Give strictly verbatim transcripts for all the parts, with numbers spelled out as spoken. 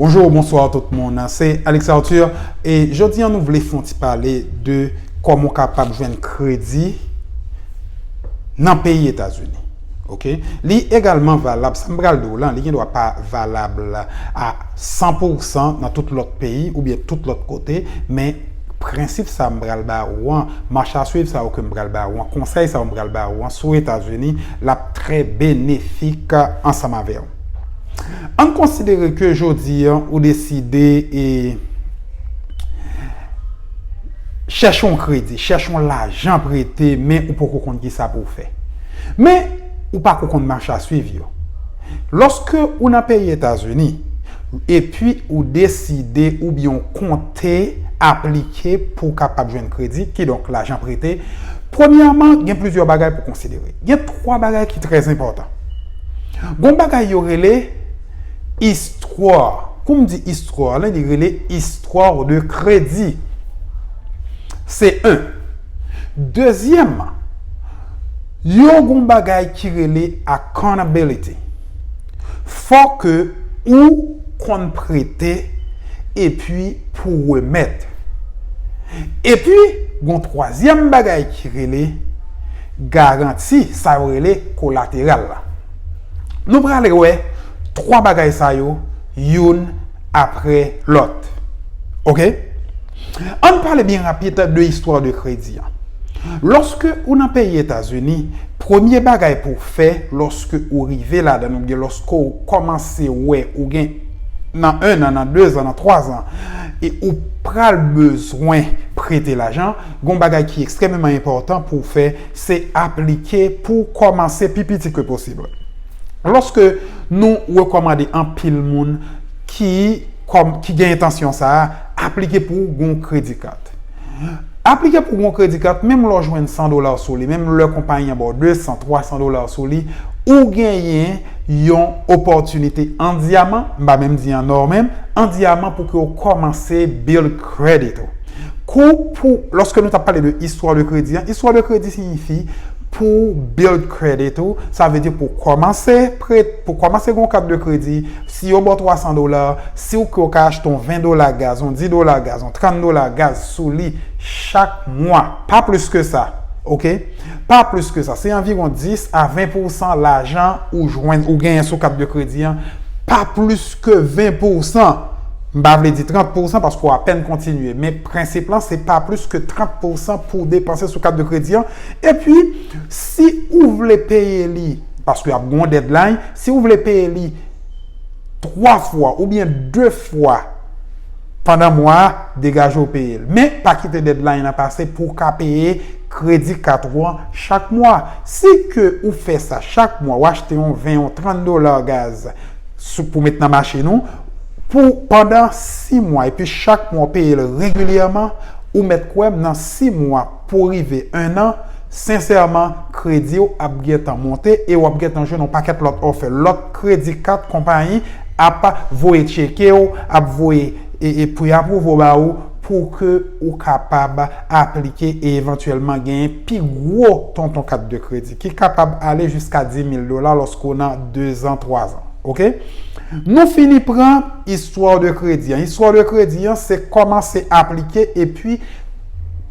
Bonjou, bonswa tout moun. Se Alex Arthur e jodi a nou vle fè yon ti pale de kòman w kapab jwenn kredi nan peyi Etazini. Oke? Li egalman valab, sa m pral di w la, li gendwa pa valab a san pousan nan tout lòt peyi oubyen tout lòt kote, men prensip sa m pral ba ou an, mach a swiv sa yo ke m pral ba ou an, konsèy sa yo m pral ba ou an sou Etazini, l ap trè benefik ansanm avè w. Ann konsidere ke jodi a ou deside e chèche yon kredi, chèche yon lajan prete, men ou poko konn kisa pou w fè. Men ou pako konn mach a swiv yo. Lòske ou nan peyi Etazini, epi ou deside oubyen w konte aplike pou w kapab jwenn kredi, kidonk lajan prete, premyèman, gen plizyè bagay pou konsidere. Gen twa bagay ki trè enpòtan. Gon bagay yo rele istwa. Kou m di istwa la, li rele istwa de kredi. Se en. Dezyèmman, yo gon bagay ki rele accountability. Fò ke ou konn prete epi pou remèt. Epi, gon twazyèm bagay ki rele garanti, sa yo rele kolateral la. Nou pral wè twa bagay sa yo, youn apre lòt. Oke? Ann pale byen rapid de istwa de kredi an. Lòske ou nan peyi Etazini, premye bagay pou w fè lòske ou rive ladan l oubyen lòske ou kòmanse wè ou gen nan en an, nan de zan, nan twa zan, e ou pral bezwen prete lajan, gon bagay ki ekstrèmeman enpòtan pou w fè, se aplike pou w kòmanse pi piti ke posib. Lòske nou rekòmande anpil moun ki, kòm, ki gen entansyon sa a, aplike pou w gon kredi kat. Aplike pou w gon kredi kat, menm lè w jwenn san dola sou li, menm lè konpayi an ba w de san, twa san dola sou li, ou genyen yon opòtinite an dyaman, m pa menm di an nò menm, an dyaman pou ke w kòmanse build credit ou. Kou pou, lòske nou t ap pale de istwa de kredi an, istwa de kredi siyifi pou build credit ou, sa vle di pou kòmanse prete, pou kòmanse gon kat de kredi, si yo ba w twa san dola, si w kwè w ka achte yon ven dola gaz, yon dis dola gaz, yon trant dola gaz sou li chak mwa, pa plis ke sa, oke? Pa plis ke sa, se anviwon dis a ven pousan lajan ou jwenn, ou genyen sou kat de kredi an, pa plis ke ven pousan. M pa vle di trant pousan paske w apèn kontinye, men prensip lan se pa plis ke trant pousan pou w depanse sou kat de kredi an. Epi, si ou vle peye li, paske ap gen yon deadline, si ou vle peye li twa fwa oubyen de fwa pandan mwa a, degaje w peye l. Men pa kite deadline lan pase pou w ka peye kredi kat ou an chak mwa. Si ke ou fè sa chak mwa, ou achte yon ven, yon trant dola gaz sou, pou met nan machin ou, pou pandan sis mwa, epi chak mwa w peye l regilyèman, ou mèt kwè m, nan sis mwa pou rive en an, sensèman, kredi w ap gentan monte e w ap gentan jwenn yon pakèt lòt ofè, lòt kredi kat konpayi ap voye tcheke w, ap voye e, e pre-apwouve w ba ou pou ke ou kapab aplike e evantyèlman genyen pi gwo tonton kat de kredi ki kapab ale jiska dis mil dola lòske w nan de zan, twa zan. Oke? Nou fini pran istwa de kredi an. Istwa de kredi an, se kòmanse aplike epi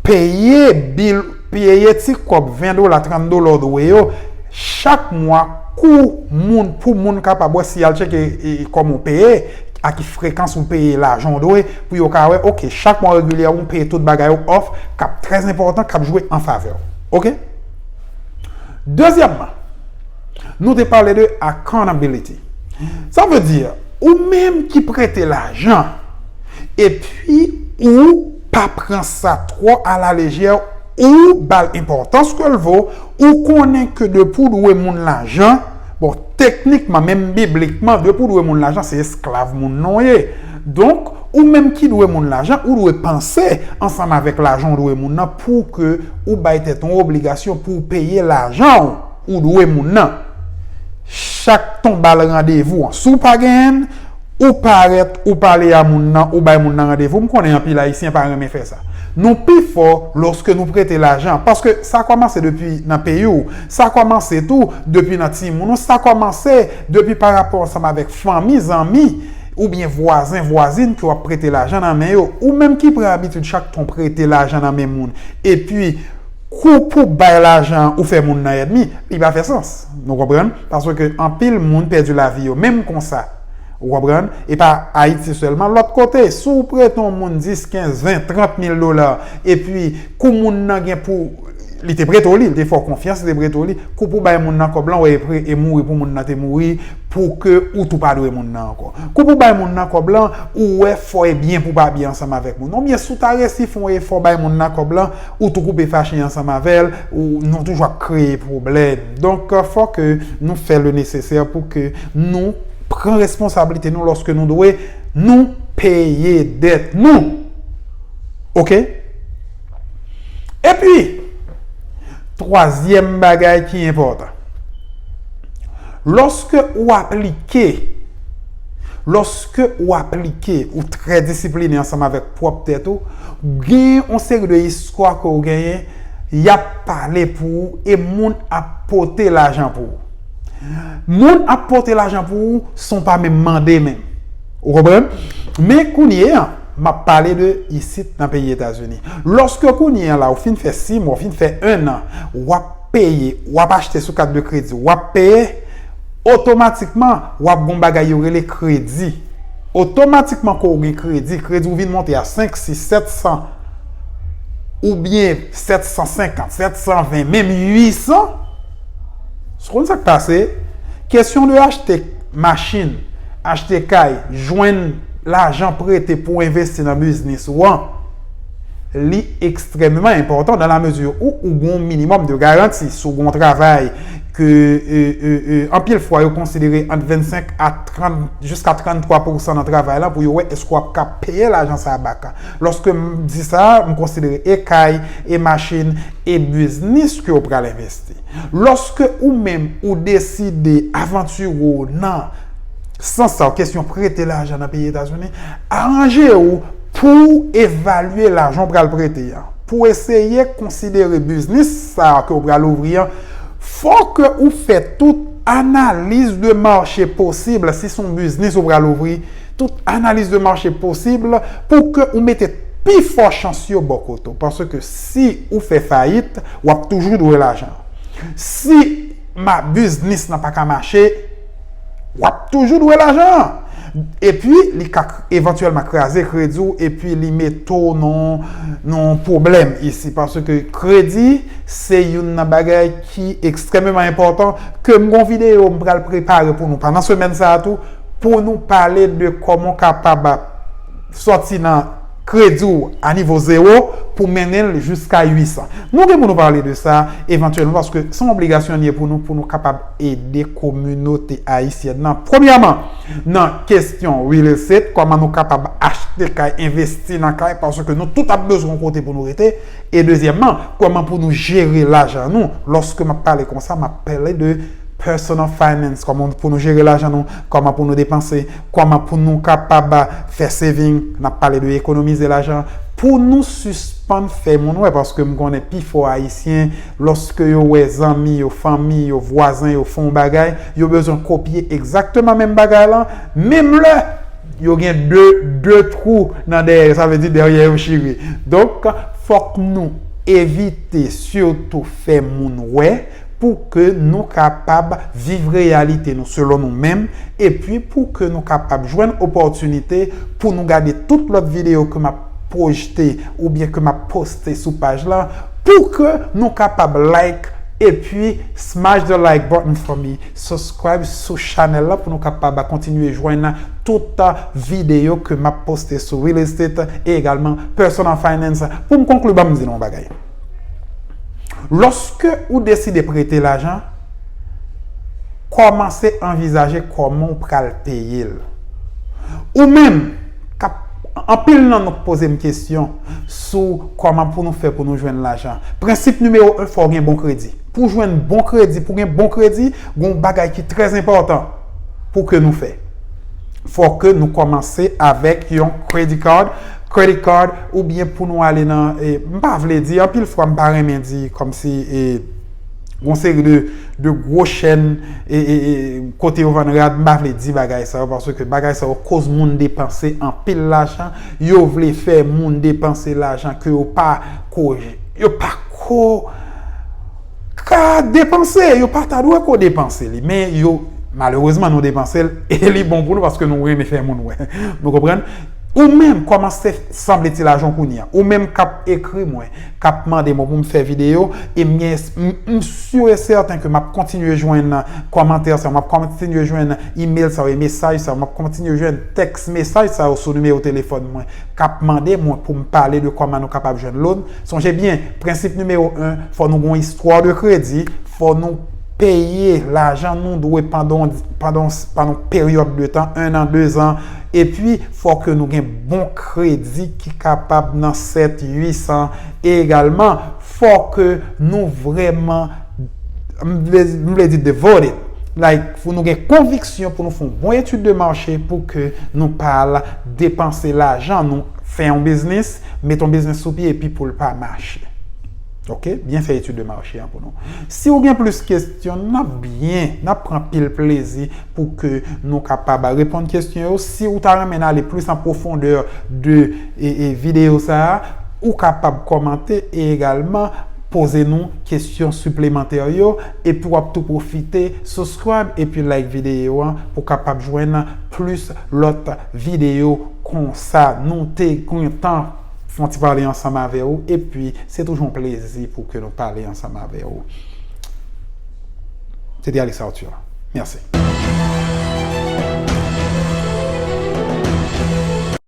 peye bil, peye ti kòb ven dola, trant dola w dwe yo chak mwa kou moun, pou moun kapab wè si y al tcheke e, e, kòman w peye, a ki frekans ou peye lajan w dwe, pou yo ka wè, oke, chak mwa regilyè ou peye tout bagay ou off, k ap trè enpòtan, k ap jwe an favè w. Oke? Dezyèmman, nou te pale de accountability. Sa vle di, ou menm ki prete lajan, epi ou pa pran sa twò alalejè, ou ba l enpòtans ke l vo, ou konnen ke depi w dwe moun lajan, bon, teknikman, menm biblikman, depi w dwe moun lajan, se esklav moun nan w ye. Donk, ou menm ki dwe moun lajan, ou dwe panse ansanm avèk lajan w dwe moun nan pou ke ou bay tèt ou yon obligasyon pou w peye lajan w ou dwe moun nan. Chak tonbal randevou an. Si w pa genyen l, ou parèt, ou pale a moun nan, ou bay moun nan randevou. M konnen anpil Ayisyen pa renmen fè sa. Nou pi fò lòske nou prete lajan, paske sa kòmanse depi nan peyi w, sa kòmanse tou depi nan timoun ou, sa kòmanse depi parapò ansanm avèk fanmi, zanmi, oubyen vwazen, vwazin ke w ap prete lajan nan men yo, ou menm ki pran abitid chak tan w prete lajan nan men moun, epi kou pou bay lajan an ou fè moun nan ènmi, li pa fè sans. Nou konprann? Paske anpil moun pèdi lavi yo, menm konsa. Ou konprann? E pa Ayiti sèlman, lòt kote, si w prete yon moun dis, kenz, ven, trant mil dola, epi kou moun nan gen pou, li te prete w li, li te fè w konfyans, li te prete w li, kou pou bay moun nan kòb lan, w e pre-, e mouri pou moun nan te mouri, pou ke ou tou pa dwe moun nan ankò. Kou pou bay moun nan kòb lan, ou wè fò e byen pou pa byen ansanm avèk moun. Oubyen si w ta resi fè yon efò bay moun nan kòb lan, ou tou koupe fache ansanm avè l, ou, nou toujou ap kreye pwoblèm. Donk, fò ke nou fè le nesesè pou ke nou pran responsablite nou lòske nou dwe, nou peye dèt nou. Oke? Epi, twazyèm bagay ki enpòtan. Lòske ou aplike, lòske ou aplike, ou trè disipline ansanm avèk pwòp tèt ou, gen yon seri de istwa ke ou genyen, y ap pale pou ou e moun ap pote lajan pou ou. Moun ap pote lajan pou ou san w pa menm mande menm. Ou konprann? Men kounye a, m ap pale de isit nan peyi Etazini. Lòske kounye a la, ou fin fè sis mwa, ou fin fè en an, w ap peye, w ap achte sou kat de kredi, w ap peye, otomatikman, w ap gon bagay yo rele kredi. Otomatikman, ke w gen kredi, kredi ou vin monte a senk, sis, sèt san, oubyen sèt san senkant, sèt san ven, menm uit san. Ou konn sa k pase? Kesyon de achte machin, achte kay, jwenn lajan prete pou w envesti nan biznis ou an, li ekstrèmeman enpòtan dans la mesure où ou gen yon minimòm de garanti. Si w gen yon travay ke, e, e, e, anpil fwa yo konsidere ant vennsenk a trant, jiska tranntwa pousan nan travay la pou yo wè èske w ap ka peye lajan sa a back. Lòske m di sa, m konsidere e kay, e machin, e biznis ke w pral envesti. Lòske ou menm ou deside avantire w nan sans sa, kesyon prete lajan nan peyi Etazini, aranje w pou w evalye lajan w pral prete an. Pou w eseye konsidere biznis sa a ke w pral ouvri an, fò ke ou fè tout analiz de mache posib, si se yon biznis ou pral ouvri, tout analiz de mache posib pou ke ou mete pi fò chans yo bò kote w. Paske si ou fè fayit, w ap toujou dwe lajan. Si ma, biznis lan pa ka mache, w ap toujou dwe lajan an. Epi, li ka k-, evantyèlman kraze kredi w, epi li mete w nan, nan pwoblèm isi. Paske kredi, se youn nan bagay ki ekstrèmeman enpòtan, ke m gon videyo m pral prepare pou nou pandan semèn sa a tou, pou nou pale de kòman w kapab sòti nan kredi w a nivo zewo pou mennen l jiska uit san. Nou gen pou nou pale de sa evantyèlman, paske se yon obligasyon li ye pou nou, pou nou kapab ede kominote ayisyèn nan. Premyèman, nan kesyon real estate, kòman nou kapab achte kay, envesti nan kay, paske nou tout ap bezwen yon kote pou nou rete. E dezyèmman, kòman pou nou jere lajan nou. Lòske m ap pale konsa, m ap pale de personal finance, kòman pou nou jere lajan nou, kòman pou nou depanse, kòman pou nou kapab fè saving, n ap pale de ekonomize lajan, pou nou sispann fè moun wè, paske m konnen pifò Ayisyen, lòske yo wè zanmi yo, fanmi yo, vwazen yo fè yon bagay, yo bezwen kopye egzakteman menm bagay lan, menm lè yo gen de, de twou nan dèyè yo, sa vle di dèyè yo chire. Donk, fòk nou evite sitou fè moun wè pou ke nou kapab viv reyalite nou selon nou menm, epi pou ke nou kapab jwenn opòtinite pou nou gade tout lòt videyo ke m ap pwojte oubyen ke m ap poste sou paj la, pou ke nou kapab like, epi smash the like button for me, subscribe sou chanèl la pou nou kapab kontinye jwenn tout videyo ke m ap poste sou real estate e egalman personal finance. Pou m konkli, ban m di nou yon bagay. Lòske ou deside prete lajan, kòmanse anvizaje kòman w pral peye l. Ou menm, k ap, anpil nan nou k poze m kesyon sou kòman pou nou fè pou nou jwenn lajan. Prensip nimewo en, fò w gen bon kredi. Pou w jwenn bon kredi, pou w gen bon kredi, gen yon bagay ki trè enpòtan pou ke nou fè. Fò ke nou kòmanse avèk yon credit card, credit card, oubyen pou nou ale nan, e, m pa vle di, anpil fwa m pa renmen di kòmsi, e, Gon seri de, de gwo chèn e, e, e, kote yo vann rad, m pa vle di bagay sa yo, paske bagay sa yo koz moun depanse anpil lajan, yo vle fè moun depanse lajan ke yo pa ko, yo pa ko ka depanse, yo pa ta dwe ko depanse li, men yo, malerezman, nou depanse l, e li bon pou nou paske nou renmen fè moun wè. Nou konprann? Ou menm, kòmanse sanble ti lajan kounye a. Ou menm k ap ekri mwen, k ap mande mwen pou m fè videyo, e m gen, m, m si e sèten ke m ap kontinye jwenn kòmantè sa yo, m ap kontinye jwenn email sa yo, e mesaj sa yo, m ap kontinye jwenn tèks mesaj sa yo sou nimewo telefòn mwen, k ap mande mwen pou m pale de kòman nou kapab jwenn loan. Sonje byen, prensip nimewo en, fò nou gen yon istwa de kredi, fò nou peye lajan nou dwe pandan, pandan, pandan yon peryòd de tan, en an, de zan, epi fò ke nou gen bon kredi ki kapab nan sèt, uit san, e egalman, fò ke nou vrèman, m vle, m vle di devoted, like, pou nou gen konviksyon pou nou fè yon bon etid de mache pou ke nou pa al depanse lajan nou, fè yon biznis, met yon biznis sou pye epi pou l pa mache. Ok? Byen fè etid de mache an pou nou. Si w gen plis kesyon, n ap byen, n ap pran pil plezi pou ke nou kapab reponn kesyon yo. Si w ta renmen n ale plis an pwofondè de, e, e, videyo sa a, ou kapab kòmante e egalman poze nou kesyon siplemantè yo, epi w ap tou pwofite subscribe epi like videyo an pou kapab jwenn plis lòt videyo konsa. Nou te kontan fè yon ti pale ansanm avè w, epi se toujou yon plezi pou ke nou pale ansanm avè w. Se te Alex Arthur. Mèsi.